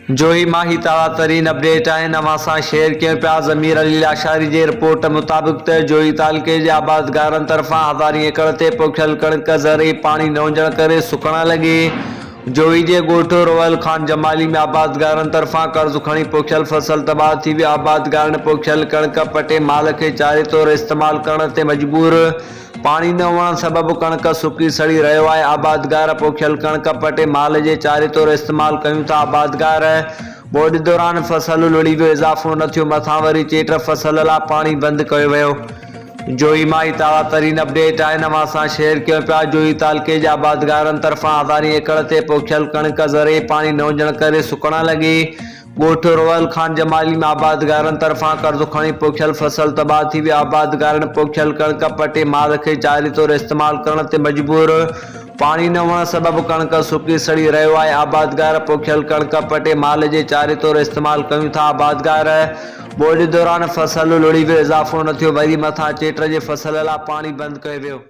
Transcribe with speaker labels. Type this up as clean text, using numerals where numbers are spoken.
Speaker 1: جوهي مان هي تازا ترين اپڊيٽ آهن اوهان سان شيئر ڪيون پيا ضمير علي لاشاري جي رپورٽ مطابق ته جوهي تعلقي جي آبادگارن طرفان هزارين ايڪڙ تي پوکيل ڪڻڪ زرعي پاڻي نه هجڻ ڪري سڪڻ لڳي جوهي جي ڳوٺ روحل خان جمالي ۾ آبادگارن طرفان قرض کڻي پوکيل فصل تباهه ٿي ويو آبادگارن پوکيل ڪڻڪ پٽي مال کي چاري طور استعمال ڪرڻ تي مجبور پاڻي نه هئڻ سبب ڪڻڪ سڪي سڙي رهيو آهي، آبادگار پوکيل ڪڻڪ پٽي مال جي چاري طور استعمال ڪيون ٿا، آبادگار ٻوڏ دوران فصل لڙهي ويو اضافو نه ٿيو مٿان وري چيٽ فصل لا پاڻي بند ڪيو ويو. جوهي مان هي تازا ترين اپڊيٽ آهن اوهان سان شيئر ڪيون پيا، جوهي تعلقي جي آبادگارن طرفان هزارين ايڪڙ تي پوکيل ڪڻڪ زرعي پاڻي نه هجڻ ڪري سڪڻ لڳي، ڳوٺ روحل خان جمالي ۾ آبادگارن طرفان قرض کڻي پوکيل فصل تباهه ٿي ويو، آبادگارن پوکيل ڪڻڪ پٽي مال کي چاري طور استعمال ڪرڻ تي مجبور، پاڻي نه هئڻ سبب ڪڻڪ سڪي سڙي رهيو آهي، آبادگار پوکيل ڪڻڪ پٽي مال جي چاري طور استعمال ڪيون ٿا، آبادگار ٻوڏ دوران فصل لڙهي ويو اضافو نه ٿيو وري مٿان چيٽ جي فصل لا پاڻي بند ڪيو ويو.